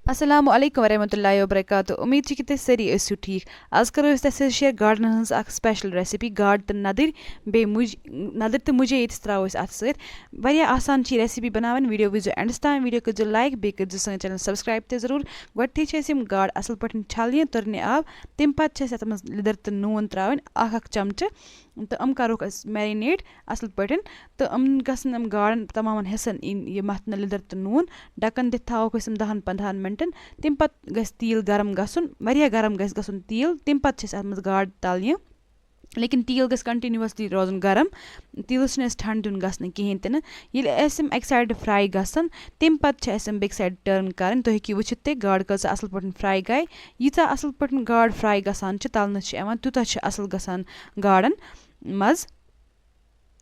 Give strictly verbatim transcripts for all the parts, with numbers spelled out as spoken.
السلام علیکم ورحمۃ اللہ وبرکاتہ۔ امید چھِ کہِ تُہۍ سٲری ٲسِو ٹھیٖک۔ آز کرو أسۍ تۄہہِ سۭتۍ شیئر گاڈنہٕ ہٕنٛز اکھ سپیشل ریسپی، گاڈ تہٕ ندٕرۍ، بیٚیہِ مُج ندٕرۍ تہٕ مُجے ییٚتِس تراوو أسۍ اتھ سۭتۍ۔ واریاہ آسان چھِ یہِ ریسپی بناوٕنۍ۔ ویڈیو وٕچھزیو اینڈس تام، ویڈیو کٔرزیو لایک، بیٚیہِ کٔرزیو سٲنۍ چینل سبسکرایب تہِ ضروٗر۔ گۄڈٕنیتھٕے چھِ أسۍ یِم گاڈ اصل پٲٹھۍ چھلنہِ، تُرنہِ آب، تمہِ پتہٕ چھِ أسۍ اتھ منٛز لیٚدٕر تہٕ نوٗن تراوٕنۍ، اکھ اکھ چمچہٕ، تہٕ یِم کروکھ أسۍ میرینیٹ اصل پٲٹھۍ۔ تہٕ یِم گژھن یِم گاڈن تمامن حصن یِنۍ یہِ متھنہٕ، لیٚدٕر تہٕ نوٗن۔ ڈکن دِتھ تھاووکھ أسۍ یِم دہن پندہن منٹن۔ تمہِ پتہٕ گژھِ تیٖل گرم گژھُن، واریاہ گرم گژھِ گژھُن تیٖل۔ تمہِ پتہٕ چھِ أسۍ اتھ منٛز گاڈ تلنہِ، لیکن تیٖل گژھِ کنٹینیوسلی روزُن گرم۔ تیٖلس چھُنہٕ اَسہِ ٹھنڈٕ دیُن گژھنہٕ کِہینۍ تہِ نہٕ۔ ییٚلہِ اَسہِ یِم اکہِ سایڈٕ فراے گژھن، تمہِ پتہٕ چھِ اَسہِ یِم بیٚکہِ سایڈٕ ٹرن کرٕنۍ۔ تُہۍ ہیٚکِو وٕچھِتھ تہِ گاڈٕ کۭژاہ اصل پٲٹھۍ فراے گٔے۔ ییٖژاہ اصل پٲٹھۍ گاڈ فراے گژھان چھِ، تلنہٕ چھِ یِوان، تیوٗتاہ چھِ اصل گژھان گاڈن مزٕ۔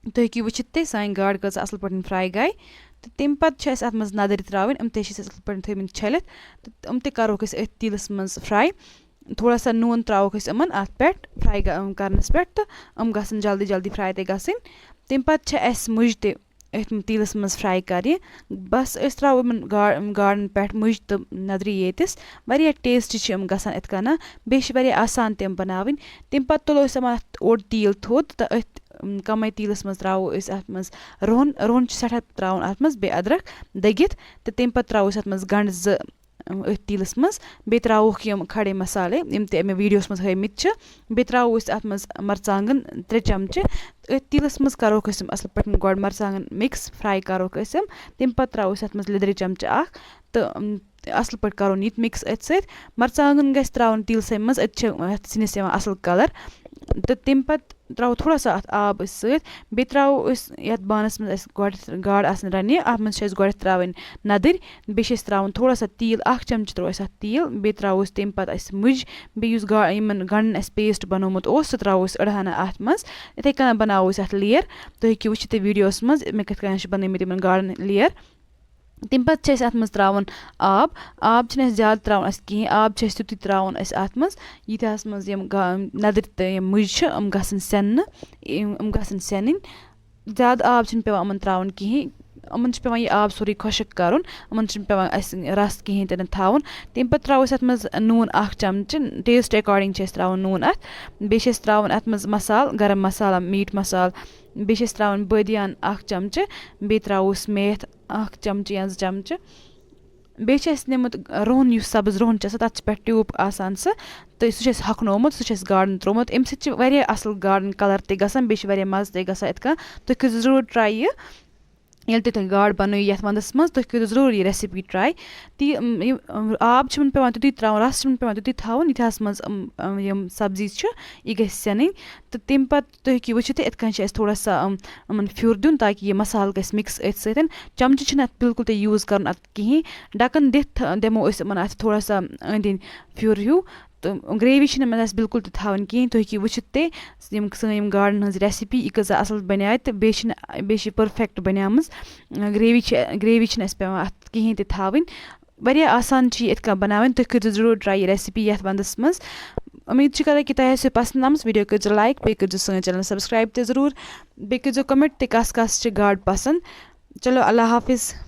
تُہۍ ہیٚکِو وٕچھِتھ تہِ سانہِ گاڈٕ کۭژاہ اصل پٲٹھۍ فراے گٔے۔ تہٕ تمہِ پتہٕ چھِ اَسہِ اتھ منٛز ندٕرۍ تراوٕنۍ۔ یِم تہِ چھِ اَسہِ اصل پٲٹھۍ تھٲومٕتۍ چھٔلِتھ۔ تہٕ یِم تہِ کروکھ أسۍ أتھۍ تیٖلس منٛز فراے۔ تھوڑا سا نوٗن تراووکھ أسۍ یِمن اتھ پٮ۪ٹھ فراے گہ-، کرنس پٮ۪ٹھ، تہٕ یِم گژھن جلدی جلدی فراے تہِ گژھٕنۍ۔ تمہِ پتہٕ چھِ اَسہِ مُجہِ تہِ أتھۍ تیٖلس منٛز فراے کرِ۔ بس أسۍ تراوو یِمن گا-، گاڈن پٮ۪ٹھ مُجہِ تہٕ ندٕرِ ییٚتِس۔ واریاہ ٹیسٹی چھِ یِم گژھان اِتھ کٔنۍ۔ بیٚیہِ چھِ واریاہ آسان تہِ یِم بناوٕنۍ۔ تمہِ پتہٕ تُلو أسۍ یِمن اتھ اوٚڑ تیٖل تھوٚد تہٕ أتھۍ، أم، کمے تیٖلس منٛز تراوو أسۍ اتھ منٛز رُہن۔ رُہن چھُ سٮ۪ٹھاہ تراوُن اتھ منٛز، بیٚیہِ ادرکھ دٔگِتھ۔ تہٕ تمہِ پتہٕ تراوو أسۍ اتھ منٛز گنڈٕ زٕ، أم، أتھۍ تیٖلس منٛز۔ بیٚیہِ تراووکھ یِم کھڑے مسالے، یِم تہِ مےٚ ویڈیوس منٛز ہٲومٕتۍ چھِ۔ بیٚیہِ تراوو أسۍ اتھ منٛز مرژٕوانٛگن ترٛےٚ چمچہٕ۔ أتھۍ تیٖلس منٛز کروکھ أسۍ یِم اصل پٲٹھۍ گۄڈٕ مرژٕوانٛگن مِکس، فراے کروکھ أسۍ یِم۔ تمہِ پتہٕ تراوو أسۍ اتھ منٛز لیٚدرِ چمچہٕ اکھ تہٕ، أم، اصل پٲٹھۍ کرو یہِ مِکس أتھۍ سۭتۍ۔ مرژٕوانٛگن گژھِ تراوُن تیٖلسٕے منٛز، أتۍ چھِ اتھ سِنِس یِوان اصل کلر۔ تہٕ تمہِ پتہٕ تراوو تھوڑا سا اتھ آب أسۍ سۭتۍ۔ بیٚیہِ تراوو أسۍ یتھ بانس منٛز اسہِ گۄڈٕ گاڈٕ آسن رننہِ، اتھ منٛز چھِ اسہِ گۄڈٕ تراوٕنۍ ندٕرۍ، بیٚیہِ چھِ اسہِ تراوُن تھوڑا سا تیٖل، اکھ چمچہٕ تراوو أسۍ اتھ تیٖل، بیٚیہِ تراوو أسۍ تمہِ پتہٕ اسہِ مُجہِ، بیٚیہِ یُس گا-، یِمن گنڈن اسہِ پیسٹ بنومُت اوس، سُہ تراوو أسۍ أڑہانہ اتھ منٛز۔ یِتھے کٔنۍ بناوو أسۍ اتھ layer۔ تُہۍ ہیٚکِو وٕچھِتھ یہِ ویڈیوس منٛز مےٚ کِتھ کٔنۍ چھِ بنٲومٕتۍ یِمن گاڈن layer۔ تمہِ پتہٕ چھِ اسہِ اتھ منٛز تراوُن آب۔ آب چھُنہٕ اسہِ زیادٕ تراوُن اسہِ کِہینۍ، آب چھُ اسہِ تیُتُے تراوُن اسہِ اتھ منٛز، ییٖتیٛاہس منٛز یِم گا-، ندٕرۍ تہٕ یِم مُجہِ چھِ، یِم گژھن سٮ۪ننہٕ، یِم، یِم گژھن سٮ۪نٕنۍ۔ زیادٕ آب چھُنہٕ پٮ۪وان یِمن تراوُن کِہینۍ۔ یِمن چھُ پٮ۪وان یہِ آب سورُے خۄشٕک کرُن، یِمن چھُنہٕ پٮ۪وان اسہِ رس کِہینۍ تہِ نہٕ تھاوُن۔ تمہِ پتہٕ تراوو أسۍ اتھ منٛز نوٗن اکھ چمچہٕ، taste according چھِ أسۍ تراوُن نوٗن اتھ۔ بیٚیہِ چھِ أسۍ تراوُن اتھ منٛز مسالہٕ، گرم مسالہ، meat مسالہٕ، بیٚیہِ چھِ أسۍ تراوان بٲدیان اکھ چمچہٕ، بیٚیہِ تراووس میتھ اکھ چمچہٕ یا زٕ چمچہٕ۔ بیٚیہِ چھِ اَسہِ نیُمُت رُہن، یُس سبٕز رُہن چھُ آسان، تَتھ چھِ پٮ۪ٹھ tube آسان سُہ، تہٕ سُہ چھُ اَسہِ ہۄکھنومُت، سُہ چھُ اَسہِ گاڈَن ترومُت۔ اَمہِ سۭتۍ چھِ واریاہ اَصٕل گاڈَن colour تہِ گژھان، بیٚیہِ چھِ واریاہ مَزٕ تہِ گژھان۔ یِتھ کٔنۍ تُہۍ کٔرِو ضروٗر try یہِ، ییٚلہِ تہِ تُہۍ گاڈ بَنٲیِو یَتھ وَندَس منٛز، تُہۍ کٔرِو ضروٗر یہِ recipe try۔ تہٕ یہِ، یِم، آب چھُنہٕ پٮ۪وان تیُتُے تراوُن، رَس چھُنہٕ پٮ۪وان تیُتُے تھاوُن، ییٖتِہَس منٛز یِم، یِم سبزی چھِ، یہِ گژھِ سٮ۪نٕنۍ۔ تہٕ تَمہِ پَتہٕ تُہۍ ہیٚکِو وٕچھِتھ، یِتھ کٔنۍ چھِ اَسہِ تھوڑا سا، یِم، یِمَن پھیُر دیُن، تاکہِ یہِ مصالہٕ گژھِ mix أتھۍ سۭتۍ۔ چمچہٕ چھِنہٕ اَتھ بِلکُل تہِ use کَرُن اَتھ کِہیٖنۍ۔ ڈَکَن دِتھ دِمو أسۍ یِمَن اَتھ تھوڑا سا أنٛدۍ أنٛدۍ پھیُر ہیوٗ۔ تہٕ gravy چھِنہٕ یِمَن اَسہِ بِلکُل تہِ تھاوٕنۍ کِہیٖنۍ۔ تُہۍ ہیٚکِو وٕچھِتھ تہِ، یِم سٲنۍ یِم گاڈَن ہٕنٛز recipe، یہِ کۭژاہ اَصٕل بَنے تہٕ بیٚیہِ چھِنہٕ، بیٚیہِ چھِ یہِ perfect بَنیمٕژ۔ gravy چھِ، gravy چھِنہٕ اَسہِ پٮ۪وان اَتھ کِہیٖنۍ تہِ تھاوٕنۍ۔ واریاہ آسان چھِ یہِ یِتھ کٔنۍ بَناوٕنۍ۔ تُہۍ کٔرزیٚو ضروٗر try یہِ recipe یَتھ وَندَس منٛز۔ اُمید چھِ کران کہِ تۄہہِ آسہِ پَسنٛد آمٕژ۔ video کٔرزیٚو like، بیٚیہِ کٔرزیٚو سٲنۍ channel subscribe تہِ ضروٗر۔ بیٚیہِ کٔرزیٚو comment تہِ کَس کَس چھِ گاڈٕ پَسنٛد۔ چلو، اللہ حافظ۔